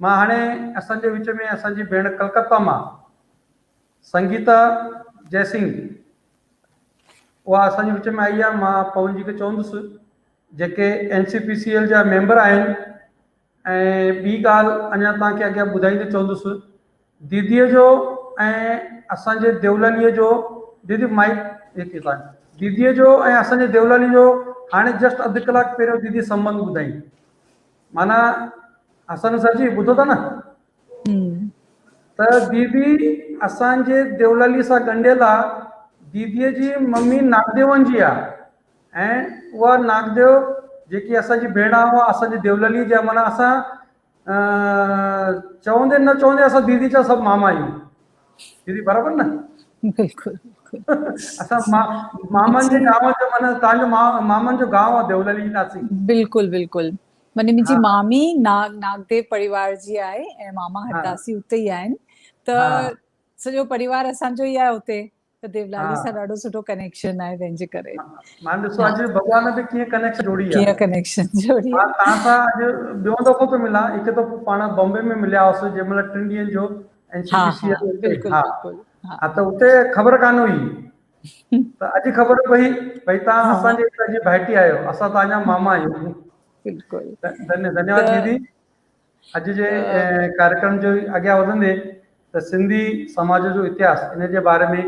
مان هاڻي اسان جي وچ ۾ اسان جي ڀيڻ ڪلڪتا مان سنگيتا جئسنگهه اها اسان جي وچ ۾ آئي آهي. مان پون جي کي چوندس جيڪي N C P C L جا ميمبر آهن ۽ ٻي ڳالهه اڃا توهان کي اڳيان ٻڌائيندي چوندس ديديء جو ۽ اسان جي ديولاليء جو ديدي مائيڪ هتي تان ديديء جو ۽ اسان جي ديولالي جو هاڻي جسٽ اڌ ڪلاڪ پهريون ديدي سنٻنڌ ٻڌائين معنيٰ حسن سر جي ٻڌو ٿا نه ته ديدي اسان جي ديولالي سان ڳنڍيل آ ديديء جي ممي ناگديون جي آ ۽ اها ناگديو جيڪي اسان جي ڀيڻ آ اها اسان جي ديولالي جي آ معنيٰ اسان چوندي نه چوندي اسان ديدي جا سڀ ماما آهيون ديدي برابر نه؟ بلڪل اسان مامن جي گانو جو معنيٰ تان جو مامن جو گانو آ ديولالي ناسي. بلڪل بلڪل معني منهنجي مامي ناگ ناگديو پريوار جي آهي ۽ ماما هرداسي اتي ئي آهن ته سڄو پريوار اسان جو ئي آهي اتي ته ديولالي سان ڏاڍو سٺو ڪنيڪشن آهي تنهن جي ڪري. مان ڏسو اڄ ڀڳوان به ڪيئن ڪنيڪشن جوڙي آ. ڪيئن ڪنيڪشن جوڙي آ. مان توهان سان اڄ ٻيون دفعو ٿو ملان هڪ دفعو پاڻ بمبي ۾ مليا هئاسين جنهن مهل ٽن ڏينهن جو اين سي پي سي ايل اتي ها ها ته اتي خبر ڪانه هئي ته اڄ خبر پئي ڀئي توهان اسان جي هتان جي ڀائٽي آهيو اسان توهان جا ماما آهيون. بلڪل ڌنيواد ديدي. اڄ جي ڪاريڪرم جو اڳيان وڌندي ته سنڌي سماج جو اتهاس ان جي باري ۾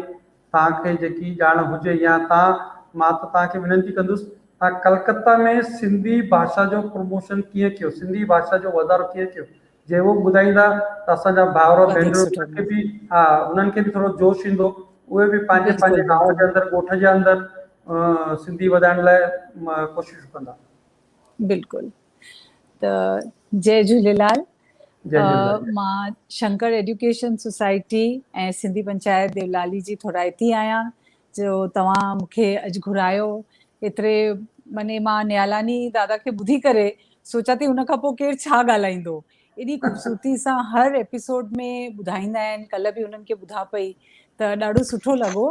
توهان کي جيڪي ڄاڻ هجي يا توهان مان ته توهان کي وينتي ڪندس توهان ڪلڪتا ۾ سنڌي ڀاشا جو پروموشن ڪيئن ڪيو سنڌي ڀاشا جو واڌارو ڪيئن ڪيو جي اهو ٻڌائيندا ته اسان جا ڀائر ڀينرون انهن کي به ها انهن کي به ٿورو جوش ايندو اهي به پنهنجي پنهنجي گانو جي اندر ڳوٺ جي اندر سنڌي وڌائڻ لاء ڪوششون ڪندا. بلڪل ته جئي جهوليلال مان شنڪر ايڊيوڪيشن سوسائٽي ۽ سنڌي پنچائت ديولالي جي ٿورائتي آهيان جو توهان مون کي اڄ گهرايو ايتري معني مان نيالاني دادا کي ٻڌي ڪري سوچان ٿي ان کان پوء ڪير ڇا ڳالهائيندو ايڏي خوبصورتي سان هر ايپيسوڊ ۾ ٻڌائيندا آهن ڪلهه به انهن کي ٻڌان پئي ته ڏاڍو سٺو لڳو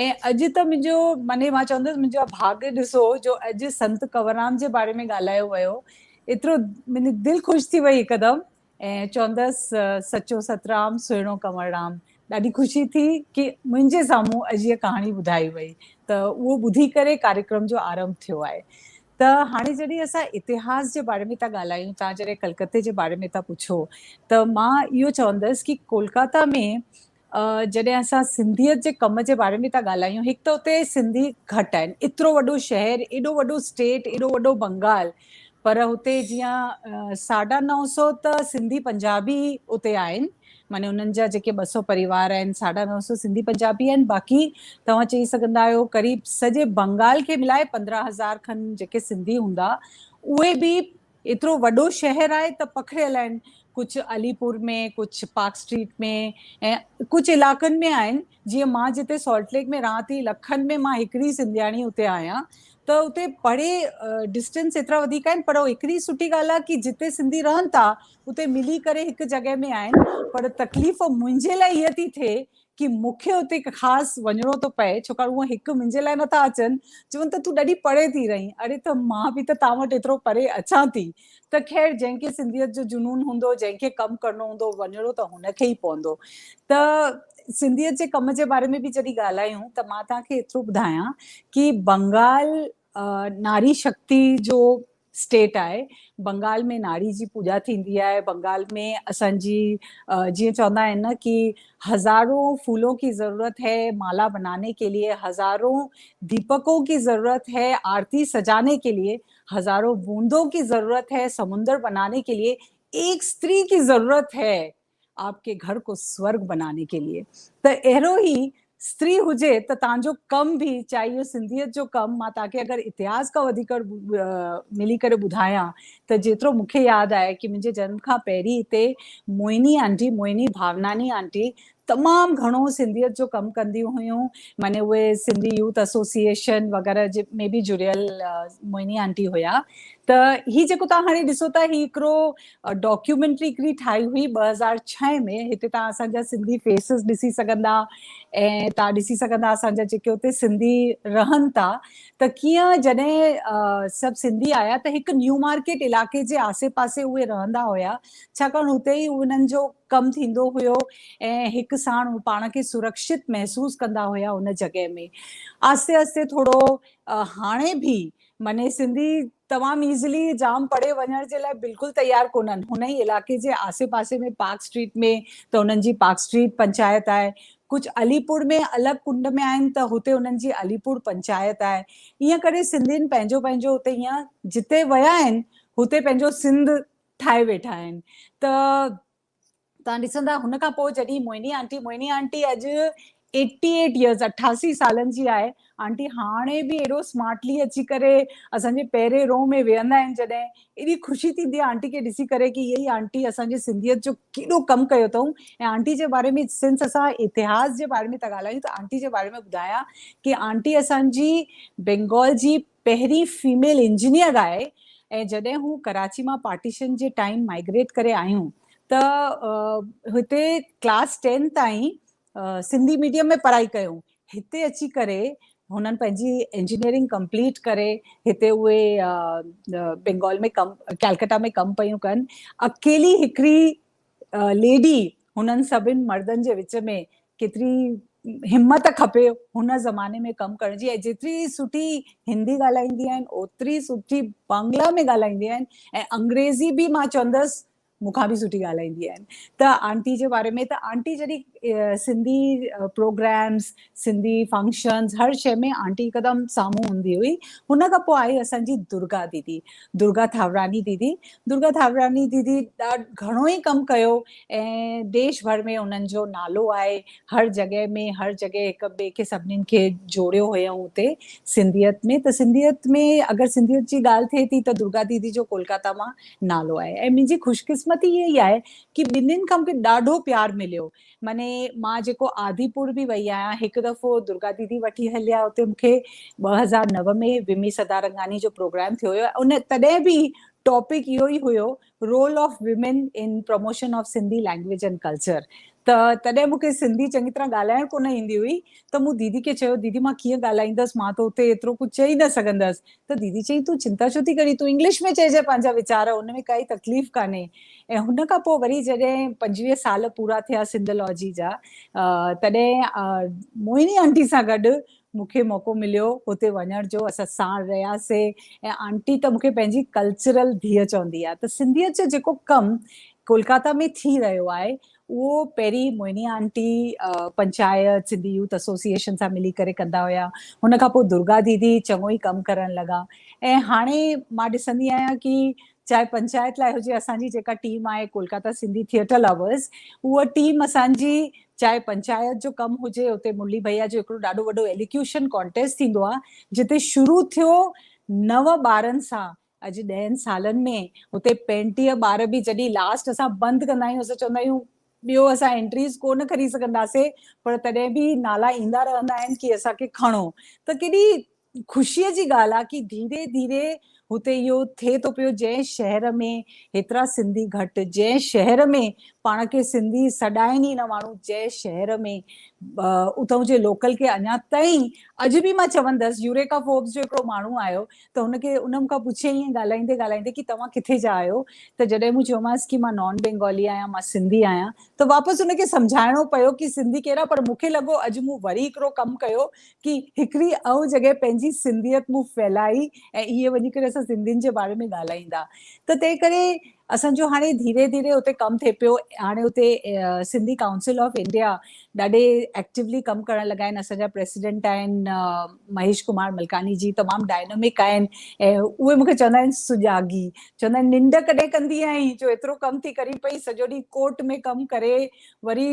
۽ اڄ ته منهنجو معني مان چوندس منهنجو ڀاڳ ڏسو جو اڄ سنت ڪنور جي باري ۾ ڳالهايو ويو ايترو منهنجي دل خوش ٿي وئي هڪدم ۽ چوندس سچو سترام سهڻو ڪنور رام ڏاڍي خوشي ٿي ڪي منهنجي سامهون اڄ هيء ڪهاڻي ٻڌائي وئي ته اهو ٻڌي ڪري ڪاريڪرم جو آرنڀ ٿيو آهي ته هاڻي جڏهن اسان اتهاس جي باري ۾ ٿا ڳالهايون توهان جڏهن ڪلڪتي جي باري ۾ ٿا پڇو ته مان اهو چوندس ڪي ڪولڪاتا ۾ جڏهن اسان سنڌيت جي ڪم جي باري ۾ ٿا ڳالهايون هڪ ته اتي سنڌي گهٽ آهن ايترو وڏو شهر ايڏو وڏو اسٽيٽ ايڏو وڏو بنگال پر هتي جيئن ساڍا نو سو ته سنڌي پنجابي اتي آهن معني انهن جا جيڪي ٻه سو پريوار آهن ساڍا نو سو سنڌي پنجابي آهن باقي توهان چئي سگهندا آهيو قريب سڄي بنگال کي ملائي پندرهن هزار کن جيڪي سنڌي هوندا اهي به ايترو وڏو شهر آهي ته پکڙيل آهن ڪجهه علي پور ۾ ڪجهه پارڪ اسٽريٽ ۾ ۽ ڪجهه علائقن ۾ آهن جيئن مان جتي سالٽ ليڪ ۾ رهان ٿي لکن ۾ مان هڪڙي سنڌياڻي اتي آهيان ته اتي پري ڊسٽنس ايترا وڌيڪ آهن پر هڪڙي سٺي ڳالهه آهي ڪي جتي سنڌي رهن ٿا اتي ملي ڪري هڪ جڳهه ۾ آهن پر تڪليف منهنجي لاء هيء ٿي ٿئي ڪي مون کي اتي خاص وڃڻو ٿو پئي ڇوڪاڻ هونء هڪ منهنجي لاء نٿا اچن چون ته تون ڏاڍي پري ٿي رهين اڙي ته مان به ته توهان وٽ ايترو پري اچان ٿي ته خير جنهن کي سنڌيت جو جنون هوندو جنهن کي ڪم ڪرڻو هوندو وڃڻو ته هن کي ئي پوندو ته سنڌيت جي ڪم جي باري ۾ به جڏهن ڳالهايون ته مان توهان کي ايترو ٻڌايان ڪي بنگال ناري شڪتي جو اسٽيٽ آهي بنگال ۾ ناري جي پوڄا ٿيندي آهي بنگال ۾ اسان جي جيئن چوندا آهن نه ڪي هزارون ڦولون ڪي ضرورت هي مالا بناني ڪي ليي هزارون ديپڪون ڪي ضرورت هي آرتي سجاني ڪي ليي هزارون بوندون ڪي ضرورت هي سمندر بناني ڪي ليي ايڪ استري ڪي ضرورت هي آپ ڪي گهر ڪو سورگ بناني ڪي ليي ته اهڙو ئي استري هجي ته تان جو ڪم به چاهي اهو سنڌيت جو ڪم مان تان کي اگر اتهاس کان وڌيڪ ملي ڪري ٻڌايان ته جيترو مون کي ياد آهي ڪي منهنجي جنم کان پهرين هتي موهني آنٽي موهني ڀاوناني آنٽي تمام گهڻو سنڌيت جو ڪم ڪنديون هيون معني اهي سنڌي يوٿ ايسوسيئيشن وغيره جي ۾ به جڙيل موهني آنٽي هيا ته هي جيڪو توهان هاڻي ڏسو ٿا هي هڪڙو ڊاڪيومينٽري هڪڙي ٺاهي هئي 2006 ۾ هتي توهان اسان جا سنڌي فيسز ڏسي سگهندا ۽ توهان ڏسي سگهندا اسان جا جيڪي اتي سنڌي رهن ٿا ته ڪيئن جڏهن سڀ سنڌي آيا ته هڪ نيو مارڪيٽ علائقي جي آسي پاسي اهي رهندا هيا ڇاڪاڻ هتي ئي انهن جو ڪم ٿيندو هيو ۽ هڪ ساڻ هو پاڻ کي سرڪشت محسوس ڪندا هيا ان جڳهه ۾ آهستي آهستي ٿورو هاڻي به معني سنڌي تمام ايزلي جام پڙهي وڃڻ جي لاء بلڪل تيار ڪونهن هن ئي علائقي جي آسي پاسي ۾ پارڪ اسٽريٽ ۾ ته انهن جي پارڪ اسٽريٽ پنچائت آهي ڪجهه علي پور ۾ الڳ ڪنڊ ۾ آهن ته هتي انهن جي علي پور پنچائت آهي ائين ڪري سنڌين پنهنجو پنهنجو هتي ائين جتي ويا آهن هتي پنهنجو سنڌ ٺاهي ويٺا آهن ته توهان ڏسندا هن کان پوء جڏهن موهني آنٽي موهني آنٽي اڄ ايٽي ايٽ يئرز اٺاسي سالن جي آهي آنٽي هاڻي به ايڏو سمارٽلي اچي ڪري اسان جي پهرين رو ۾ ويهندا آهن جڏهن ايڏي خوشي ٿيندي آهي آنٽي کي ڏسي ڪري ڪي اها ئي آنٽي اسان جي سنڌيت جو ڪيڏو ڪم ڪيو اٿئون ۽ آنٽي جي باري ۾ سنس اسان اتهاس جي باري ۾ ٿا ڳالهايون ته آنٽي جي باري ۾ ٻڌايان ڪي آنٽي اسان جي بينگال جي پهرين فيميل انجنيئر آهي ۽ جڏهن هو ڪراچي مان پارٽيشن جي ٽائيم مائگريٽ ڪري آيون ته هتي ڪلاس ٽين تائين سنڌي ميڊيم ۾ پڙهائي ڪيون هتي اچي ڪري هنن پنهنجي انجنيئرنگ ڪمپليٽ ڪري هتي اهي بينگال ۾ ڪم ڪلڪتا ۾ ڪم پيون ڪن اڪيلي هڪڙي ليڊي هنن سڀن مردن جي وچ ۾ ڪيتري همت کپي هن زماني ۾ ڪم ڪرڻ جي ۽ جيتري سٺي هندي ڳالهائيندي آهن اوتري سٺي بنگلا ۾ ڳالهائيندي آهن ۽ انگريزي به مان چوندس مون کان به سٺي ڳالهائيندي آهن ته آنٽي جي باري ۾ ته آنٽي جڏهن سنڌي پروگرامز سنڌي فنڪشنز هر شيء ۾ آنٽي هڪدم سامهون هوندي هئي هن کان پوء آئي اسان جي درگا ديدي درگا ٿاوراني ديدي درگا ٿاوراني ديدي ڏاڍ گهڻو ئي ڪم ڪيو ۽ ديش ڀر ۾ انهن جو نالو آهي هر جڳهه ۾ هر جڳهه هڪ ٻئي کي سڀنين کي جوڙيو هيائون اتي سنڌيت ۾ ته سنڌيت ۾ اگر سنڌيت جي ڳالهه ٿئي ٿي ته درگا ديدي جو ڪولڪاتا مان نالو آهي ۽ منهنجي خوشقسمتي اها ئي آهي ڪي ٻنهين کان مونکي ڏاڍو پيار مليو معني مان جيڪو آديپور به وئي آهيان هڪ دفعو درگا ديدي وٺي هليا اتي مونکي 2009 ۾ ومي سدارنگاني جو پروگرام ٿيو هيو ان تڏهن به ٽاپڪ اهو ئي هيو role of women in promotion of Sindhi language and culture ته تڏهن مونکي سنڌي چڱي طرح ڳالهائڻ ڪونه ايندي هئي ته مون ديدي کي چيو ديدي مان ڪيئن ڳالهائيندس مان ته اتي ايترو ڪجهه چئي نه سگهندس ته ديدي چئي تون چنتا ڇو ٿي ڪرين تون انگلش ۾ چئجانء پنهنجا ويچار ان ۾ ڪائي تڪليف ڪانهي ۽ هن کان پوء وري جڏهن 25 سال پورا ٿيا سنڌالاجي جا تڏهن موهني آنٽي سان گڏ مون کي موقعو مليو اتي وڃڻ جو اسان ساڻ رهياسي ۽ آنٽي ته مون کي پنهنجي ڪلچرل ڌيء چوندي آهي ته سنڌيت جو جيڪو ڪم ڪولڪاتا ۾ ٿي رهيو آهي اهو پهرين Mohini aunty panchayat Sindhi youth association سان ملي ڪري ڪندا هيا هن کان پوء درگا ديدي چڱو ئي ڪم ڪرڻ لڳا ۽ هاڻي مان ڏسندي آهيان ڪي چاهي پنچائت لاء هجي اسان جي جيڪا ٽيم آهي ڪولڪاتا سنڌي ٿيٽر لورز اها ٽيم اسان جي چاهي پنچائت جو ڪم هجي اتي مرلي ڀيا جو هڪڙو ڏاڍو وڏو ايليڪيوشن ڪانٽيسٽ ٿيندو آهي جتي شروع ٿيو نو ٻارن سان اڄ ڏهن سالن ۾ اتي 35 ٻار به جڏهن لاسٽ اسان بند ڪندا آهيون اسان چوندا آهيون ٻيو اسان انٽريز ڪو نه کڻي سگهنداسي پر تڏهن به نالا ايندا رهندا آهن ڪي اسان کي کڻو ته ڪيڏي خوشيء جي ڳالهه آهي ڪي ڌيري ڌيري هتي اهو ٿئي ٿو پيو جنهن شهر ۾ هيترا سنڌي گهٽ جنهن شهر ۾ پاڻ کي سنڌي سڏائن ئي نه ماڻهو جنهن شهر ۾ اتان جي لوڪل کي اڃا تائين اڄ به مان چوندس يوريڪا فوربس جو هڪڙو ماڻهو آيو ته هن کي ان مون کان پڇيائين ائين ڳالهائيندي ڳالهائيندي ڪي توهان ڪٿي جا آهيو ته جڏهن مون چيومانس ڪي مان نان بينگالي آهيان مان سنڌي آهيان ته واپس ان کي سمجهائڻو پيو ڪي سنڌي ڪهڙا پر مون کي لڳو اڄ مون وري هڪڙو ڪم ڪيو ڪي هڪڙي ائون جڳهه پنهنجي سنڌيت مون ڦهلائي ۽ اهي وڃي ڪري اسان سنڌين جي باري ۾ ڳالهائيندا ته تنهن ڪري اسان جو هاڻي ڌيري ڌيري اتي ڪم ٿئي پيو هاڻي اتي سنڌي ڪائونسل آف انڊيا ڏاڍي ايڪٽيولي ڪم ڪرڻ لڳا آهن اسان جا پريسيڊنٽ آهن مهيش ڪمار ملڪاني جي تمام ڊائنامڪ آهن ۽ اهي مونکي چوندا آهن سجاڳي چوندا آهن ننڊ ڪڏهن ڪندي آهين جو ايترو ڪم ٿي ڪرين پئي سڄو ڏينهن ڪورٽ ۾ ڪم ڪري وري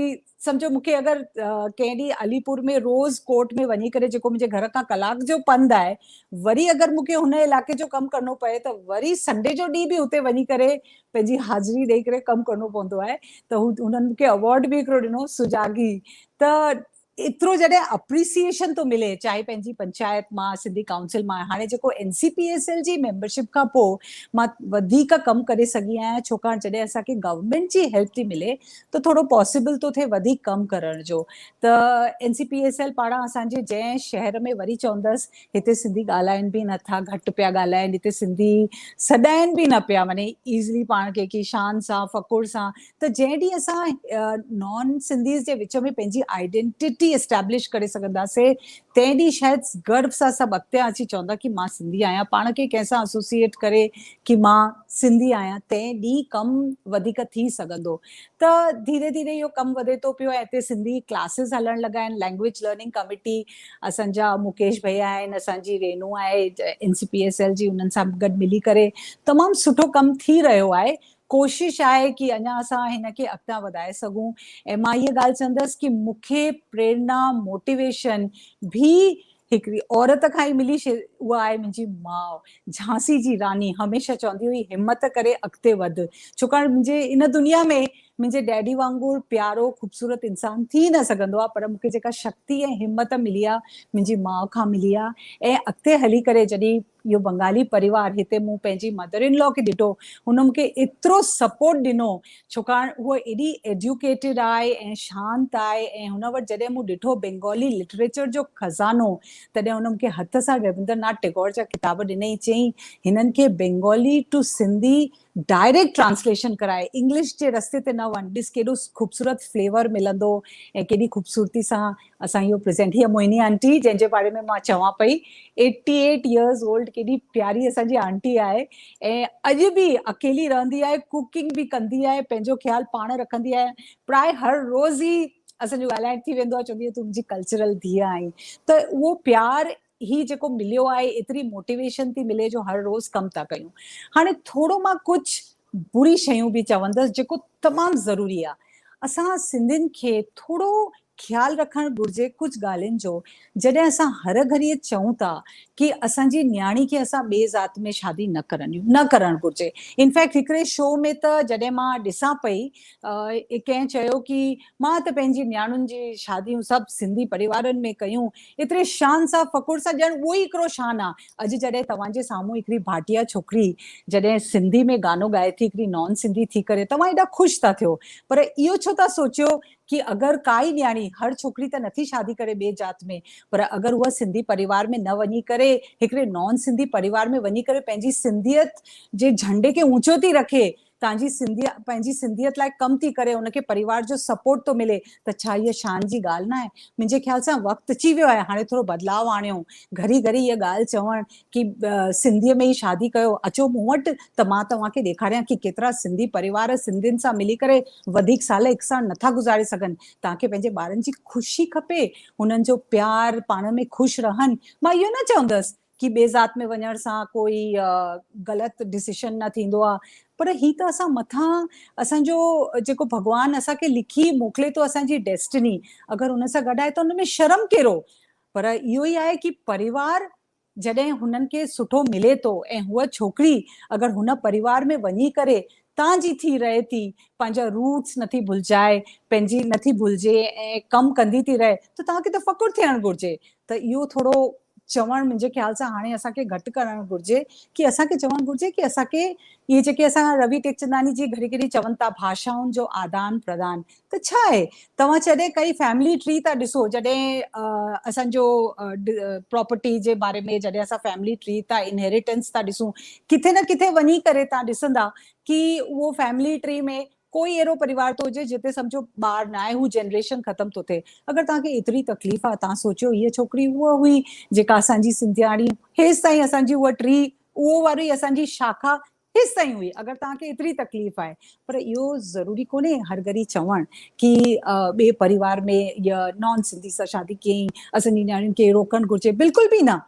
سمجهو مون کي اگر ڪنهن ڏينهن علي پور ۾ روز ڪورٽ ۾ وڃي ڪري جيڪو منهنجي گهر کان ڪلاڪ جو پنڌ آهي وري اگر مون کي هن علائقي جو ڪم ڪرڻو پئي ته وري سنڊي جو ڏينهن به اتي وڃي ڪري پنهنجي حاضري ڏئي ڪري ڪم ڪرڻو پوندو آهي ته هو هنن مون کي ايوارڊ به هڪڙو ڏنو سجاڳي ته ايترو جڏهن اپريسيئيشن ٿو ملي چاهي پنهنجي پنچائت مان سنڌي ڪائونسل مان هاڻي جيڪو اين سي پي ايس L جي ميمبرشپ کان پوء مان وڌيڪ ڪم ڪري سگهي آهيان ڇوڪاڻ جڏهن اسان کي گورنمينٽ جي هيلپ ٿي ملي ته ٿورو پاسيبل ٿو ٿئي وڌيڪ ڪم ڪرڻ جو ته N C P S L پاران اسان جي جنهن شهر ۾ وري چوندس هتي سنڌي ڳالهائن به نٿا گهٽ پيا ڳالهائن هتي سنڌي سڏائن به نه پيا معني ايزلي پاڻ کي ڪي شان سان فخر سان ته جنهن ڏينهن اسان نان سنڌيز جي وچ ۾ پنهنجي آئيڊينٽيٽي اسٽيبلش ڪري سگهنداسي تنهن ڏينهن شايد گرو سان سڀ اڳتيان اچي چوندا ڪي مان سنڌي آهيان پاڻ کي ڪنهن سان اسوسيئيٽ ڪري ڪي مان سنڌي آهيان تنهن ڏينهن ڪم وڌيڪ ٿي سگهندو ته ڌيري ڌيري اهو ڪم وڌي ٿو پيو ۽ هتي سنڌي ڪلاسز هلڻ لڳا آهن لينگويج لرننگ ڪميٽي اسان جا مڪيش ڀيا آهن اسان جي رينو آهي N C P S L جي انهن سان گڏ ملي ڪري تمام سٺو ڪم ٿي رهيو آهي ڪوشش آهي ڪي اڃا اسان هن کي اڳتان وڌائي سگهون ۽ مان هيء ڳالهه چوندس ڪي مون کي پريرنا، Motivation، به هڪڙي عورت کان ئي ملي اها آهي منهنجي ماء جهانسي جي راني هميشه چوندي هئي همت ڪري اڳتي وڌ ڇوڪاڻ منهنجي ان دنيا ۾ منهنجي ڊيڊي وانگر پيارو خوبصورت انسان ٿي نه سگهندو آهي پر مون کي جيڪا شڪتي ۽ همت ملي آهي منهنجي ماء کان ملي آهي ۽ اڳتي هلي ڪري جڏهن اهو بنگالي پريوار هتي مون پنهنجي مدر ان لا کي ڏٺو هن مون کي ايترو سپورٽ ڏنو ڇوڪاڻ هوء ايڏي ايڊيوڪيٽيڊ آهي ۽ شانت آهي ۽ هن وٽ جڏهن مون ڏٺو بنگالي لٽريچر جو خزانو تڏهن هن مون کي هٿ سان ربندر ناٿ ٽيگور جا ڪتاب ڏنائين چيائين هنن کي Bengali to Sindhi direct translation ڪرائي انگلش جي رستي تي نه وڃ ڏس ڪيڏو خوبصورت فليور ملندو ۽ ڪيڏي خوبصورتي سان اسان اهو پريزنٽ هيء موهني آنٽي جنهن جي باري ۾ مان چوان پئي ايٽي ايٽ يئرز اولڊ ڪيڏي پياري اسان جي آنٽي آهي ۽ اڄ به اڪيلي رهندي آهي ڪوڪنگ به ڪندي آهي پنهنجو خيال پاڻ رکندي آهي پرائي هر روز ئي اسان جو ڳالهائڻ ٿي ويندو آهي چوندي آهي تون منهنجي ڪلچرل ڌيء آهين ته اهو پيار هي جيڪو مليو آهي ايتري موٽيويشن ٿي ملي جو هر روز ڪم ٿا ڪيون هاڻي ٿورو مان ڪجهه بري شيون به چوندس جيڪو تمام ضروري آهي اسان سنڌين کي ٿورو خيال رکڻ گهرجي ڪجهه ڳالهين جو جڏهن اسان هر گهڙي چئون ٿا ڪي اسان جي نياڻي کي اسان ٻي ذات ۾ شادي نه ڪرڻ ڏيون نه ڪرڻ گهرجي انفيڪٽ هڪڙي شو ۾ ته جڏهن مان ڏسان پئي ڪنهن چيو ڪي مان ته پنهنجي نياڻين جي شاديون سڀ سنڌي پريوارن ۾ ڪيون ايتري شان سان فخر سان ڄڻ اهو ئي هڪڙو شان آ. اڄ جڏهن توهان جي سامهون هڪڙي ڀاٽيا ڇوڪري جڏهن سنڌي ۾ گانو ڳائي ٿي هڪڙي نان سنڌي ٿي ڪري توهان ايڏا خوش ٿا ٿيو پر اهو ڇو ٿا سوچيو ڪي اگر ڪائي نياڻي هر ڇوڪري ته نٿي شادي ڪري ٻي ذات ۾ پر اگر هوء سنڌي پريوار ۾ نه وڃي ڪري هڪڙي نان سنڌي پريوار ۾ وڃي ڪري پنهنجي سنڌيت جي جهنڊي کي اونچو ٿي رکي تان جي سنڌي پنهنجي سنڌيت لاء ڪم ٿي ڪري ان کي پريوار جو سپورٽ ٿو ملي ته ڇا هيء شان جي ڳالهه ناهي؟ منهنجي خيال سان وقت اچي ويو آهي هاڻي ٿورو بدلاء آڻيو. گهڙي گهڙي هيء ڳالهه چوڻ ڪي سنڌيء ۾ ئي شادي ڪيو اچو مون وٽ ته مان توهان کي ڏيکاريان ڪي ڪيترا سنڌي پريوار سنڌين سان ملي ڪري وڌيڪ سال هڪ ساڻ نٿا گذاري سگهن. توهان کي پنهنجي ٻارن جي خوشي کپي هنن جو پيار پاڻ ۾ خوش رهن. مان اهو نه چوندس ڪي ٻي ذات ۾ وڃڻ سان ڪوئي غلط ڊسيشن نه ٿيندو آ پر هي ته اسان مٿان اسان جو جيڪو ڀڳوان اسان کي لکي موڪلي ٿو اسان جي ڊيسٽني اگر ان سان گڏ آهي ته ان ۾ شرم ڪهڙو پر اهو ئي آهي ڪي پريوار جڏهن هنن کي سٺو ملي ٿو ۽ هوء ڇوڪري اگر هن پريوار ۾ وڃي ڪري تان جي ٿي رهي ٿي پنهنجا روٽس نٿي ڀلجائي پنهنجي نٿي ڀلجي ۽ ڪم ڪندي ٿي رهي ته توهان کي ته فخر ٿيڻ گهرجي ته اهو ٿورو چوڻ منهنجي خيال سان هاڻي اسان کي گهٽ ڪرڻ گهرجي ڪي اسان کي چوڻ گهرجي ڪي اسان کي اهي جيڪي اسان روي ٽيڪچنداني جي گهڙي گهڙي چون ٿا ڀاشائن جو آدان پردان ته ڇا آهي توهان جڏهن ڪائي فيملي ٽري ٿا ڏسو جڏهن اسان جو پراپرٽي جي باري ۾ جڏهن اسان فيملي ٽري ٿا انهيريٽنس ٿا ڏسون ڪٿي نه ڪٿي وڃي ڪري توهان ڏسندا ڪي اهو فيملي ٽري ۾ ڪوئي اهڙو پريوار ٿو هجي جتي سمجهو ٻار نه آهي هو جنريشن ختم ٿو ٿئي اگر توهان کي ايتري تڪليف آهي توهان سوچيو هيء ڇوڪري هوء هئي جيڪا اسان جي سنڌياڻي هيستائين اسان جي هوء ٽري اهو واري اسان جي شاخا هيستائين هئي اگر توهان کي ايتري تڪليف آهي پر اهو ضروري ڪونهي هر گهڙي چوڻ ڪي ٻئي پريوار ۾ يا نان سنڌي سان شادي ڪيائين اسان جي نياڻين کي روڪڻ گهرجي بلڪل به نه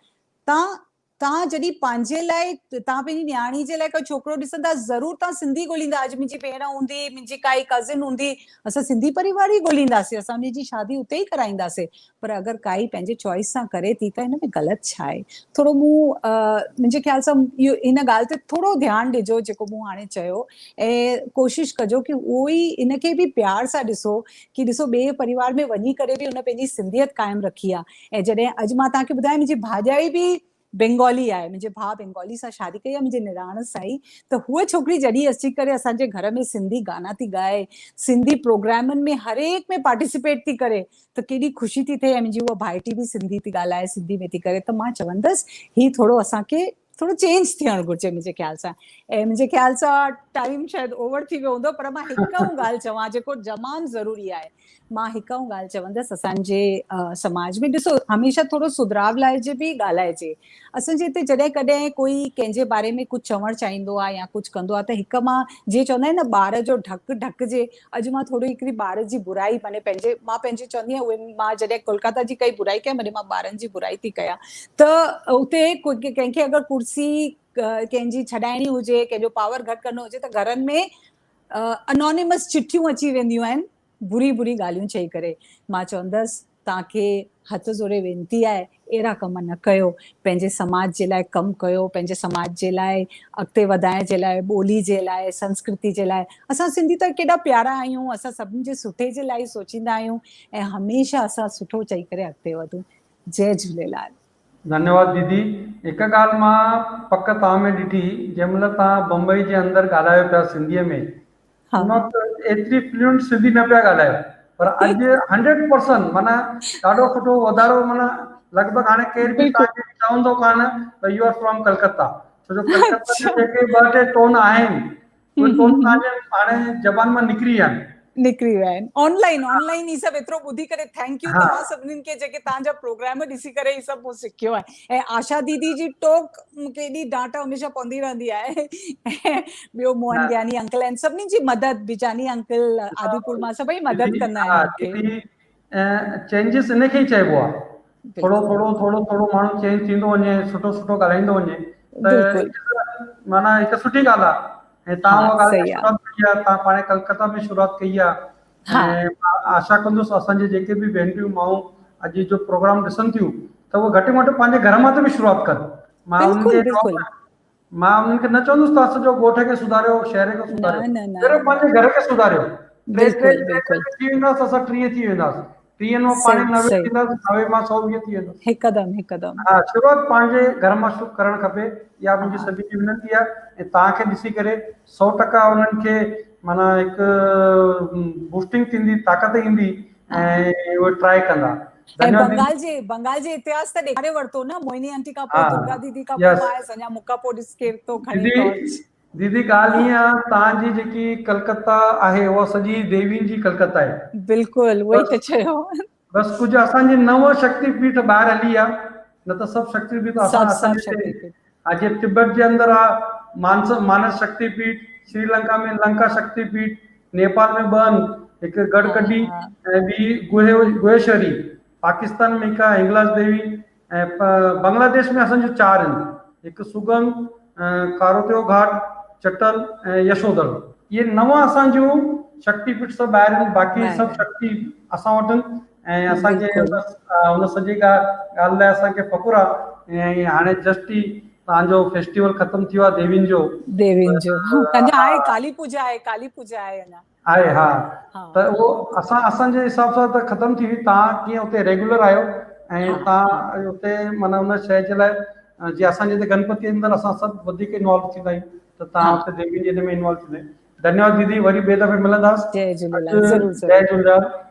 توهان توهان جڏهن پنهنجي لاء توهان پنهنجي نياڻي جي لاء ڪو ڇوڪرو ڏسندا ضرور توهان سنڌي ڳوليندا اڄ منهنجي ڀيڻ هوندي منهنجي ڪائي ڪزن هوندي اسان سنڌي پريوار ئي ڳولينداسين اسان ان جي شادي اتي ئي ڪرائينداسين پر اگر ڪائي پنهنجي چوائس سان ڪري ٿي ته هن ۾ غلط ڇا آهي ٿورو مون منهنجي خيال سان اهو ان ڳالهه تي ٿورو ڌيان ڏجو جيڪو مون هاڻي چيو ۽ ڪوشش ڪجو ڪي اهو ئي ان کي به پيار سان ڏسو ڪي ڏسو ٻئي پريوار ۾ وڃي ڪري به هن پنهنجي سنڌيت قائم رکي آهي ۽ جڏهن اڄ مان توهان کي ٻڌايان منهنجي ڀاڄائي به بينگالي آهي منهنجي ڀاء بينگالي سان شادي ڪئي آهي منهنجي نراڻ سان ئي ته هوء ڇوڪري جڏهن اچي ڪري اسان جي گهر ۾ سنڌي گانا ٿي ڳائي سنڌي پروگرامن ۾ هر هڪ ۾ پارٽيسپيٽ ٿي ڪري ته ڪيڏي خوشي ٿي ٿئي ۽ منهنجي هوء ڀائٽي به سنڌي ٿي ڳالهائي سنڌي ۾ ٿي ڪري ته مان چوندس هي ٿورو اسان کي ٿورو چينج ٿيڻ گهرجي منهنجي خيال سان ۽ منهنجي خيال سان ٽائيم شايد اوور ٿي ويو هوندو پر مان هڪ ڳالهه چوان جيڪو جمام ضروري آهي مان هڪ ڳالهه چوندس اسان جي سماج ۾ ڏسو هميشه ٿورو سڌراء لاء جي به ڳالهائجي اسان جي هتي جڏهن ڪڏهن ڪوئي ڪنهن جي باري ۾ ڪجهه چوڻ چاهيندو آهي يا ڪجهه ڪندو آهي ته هڪ مان جيئن چوندا آهن نه ٻار جو ڍڪ ڍڪجي اڄ مان ٿورو هڪڙي ٻار جي برائي معني پنهنجي مان پنهنجي چوندي آهيان اهي مان جڏهن ڪولڪاتا جي ڪئي برائي ڪيم معني مان ٻارن جي برائي ٿي ڪيان ته اتي ڪنهن کي اگر ڪرسي ڪنهن جي ڇڏائڻي هجي ڪنهن جو پاور گهٽ ڪرڻو هجي ته گهرن ۾ انانيمس چٺيون اچي وينديون آهن بري بري ڳالهيون چئي ڪري مان چوندس توهان کي هٿ زوري وينتي آهي اهڙا ڪم نه ڪيو پنهنجي سماج جي لاء ڪم ڪيو پنهنجي سماج جي لاء اڳتي وڌائڻ جي لاء ٻولي جي لاء سنسڪرتي جي لاء اسان سنڌي ته ڪيڏا پيارا آهيون اسان سڀني جي سٺي جي لاء ئي سوچيندا آهيون ۽ هميشه اسان سٺو چئي ڪري اڳتي وڌون جئي جهوليلال. ڌنيواد ديدي هڪ ڳالهه مان پڪ توهان ۾ ڏٺي جنهن مهل توهان بمبئي جي اندر ڳالهايو پيا سنڌيء ۾ ان وقت ايتري فلوئنٽ سنڌي نه پيا ڳالهايو پر اڄ هنڊريڊ پرسنٽ معنيٰ ڏاڍو سٺو وڌارو معنيٰ لڳ ڀڳ هاڻي ڪير به توهان کي چوندو ڪانه ته يو آر فرام ڪلڪتا ڇو جو ڪلڪتا جا جيڪي ٻه ٽي ٽون آهن اهي ٽون توهان جي هاڻي زبان مان نڪري ويا آهن. نڪري ويا آهن آن لائن آن لائن هي سڀ ايترو ٻڌي ڪري thank you توهان سڀنين کي جيڪي توهان جا پروگرام ڏسي ڪري هي سڀ مون سکيو آهي ۽ آشا ديدي جي ٽوڪ مون کي ايڏي ڊانٽ هميشه پوندي رهندي آهي ٻيو موهن گياني انڪل آهن سڀني جي مدد بجاني انڪل آديپور مان سڀئي مدد ڪندا آهن مون کي. چينجز ان کي ئي چئبو آهي ٿورو ٿورو ٿورو ٿورو ماڻهو چينج ٿيندو وڃي سٺو سٺو ڳالهائيندو وڃي ته معنيٰ هڪ سٺي ڳالهه آهي ۽ تان اها ڳالهه شروعات ڪئي آهي تان پاڻ ڪلڪتا ۾ شروعات ڪئي آهي ۽ آشا ڪندس اسان جي جيڪي به ڀينريون مائون اڄ جو پروگرام ڏسن ٿيون ته اهي گهٽ ۾ گهٽ پنهنجي گهر مان ته به شروعات ڪن مان انهن کي مان انهن کي نه چوندس ته سڄو ڳوٺ کي سڌاريو شهر کي سڌاريو پهريون پنهنجي گهر کي سڌاريو ٽي ٽي ٽي ٿي وينداس اسان 30 ٿي وينداس 30 مان پاڻي 90 ٿينداس 90 مان 120 ٿي وينداس هڪدم هڪدم ها شروعات پنهنجي گهر مان شروع ڪرڻ کپي اها منهنجي سڀني کي وينتي آهي ۽ توهان کي ڏسي ڪري 100% انهن کي معنيٰ هڪ بوسٽنگ ٿيندي طاقت ايندي ۽ اهي ٽرائي ڪندا. ۽ بنگال جي بنگال جي اتهاس ته ڏيکاري ورتو نه موهني آنٽي کان پوء درگا ديدي کان پوء مان آيس اڃا مون کان پوء ڏس ڪير ٿو کڻي ٽارچ. ديدي ڳالهه هيئن آ توهان جي جيڪي ڪلڪتا آهي اها سڄي ديوين جي ڪلڪتا آهي. بلڪل اهو ئي ته چيو. بس ڪجهه اسان جي نو شڪتي پيٺ ٻاهر هلي آ نه ته سڀ شڪتي پيٺ اسان اسان جي هتي ها جيئن تبت جي اندر آ مانس مانس شڪتي پيٺ، سري لنڪا ۾ لنڪا شڪتي پيٺ، نيپال ۾ ٻه آهن هڪ ڳڙهه ڪڍي ۽ ٻي گوهي گوهيشوري، پاڪستان ۾ هڪ آ هنگلاج ديوي ۽ بنگلاديش ۾ اسان جون چار آهن هڪ سگنگ، ڪاروتيو گهاٽ، چٽل ۽ يشودڙ. اهي نو اسان جون شڪتي پيٺ سڀ ٻاهر آهن باقي سڀ شڪتي اسان وٽ آهن ۽ اسان کي بس ان سڄي ڳالهه لاء اسان کي فخر آهي ۽ هاڻي جسٽ ئي توهان جو فيسٽيول ختم ٿيو آهي ديوين جو. ديوين جو اڃا آهي ڪالي پوڄا آهي ڪالي پوڄا آهي اڃا. آهي ها ته اهو اسان اسان جي حساب سان ته ختم ٿي وئي توهان ڪيئن اتي ريگيولر آهيو ۽ توهان اتي معنيٰ ان شيء جي لاء جي اسان جي هتي گنپتي اندر اسان سڀ وڌيڪ انوالو ٿيندا آهيون ته توهان اتي ديوين جي ان ۾ انوالو ٿيندا آهيو ڌنيواد ديدي وري ٻئي دفعي ملنداس جئي جهوليلال ضرور جئي جهوليلال.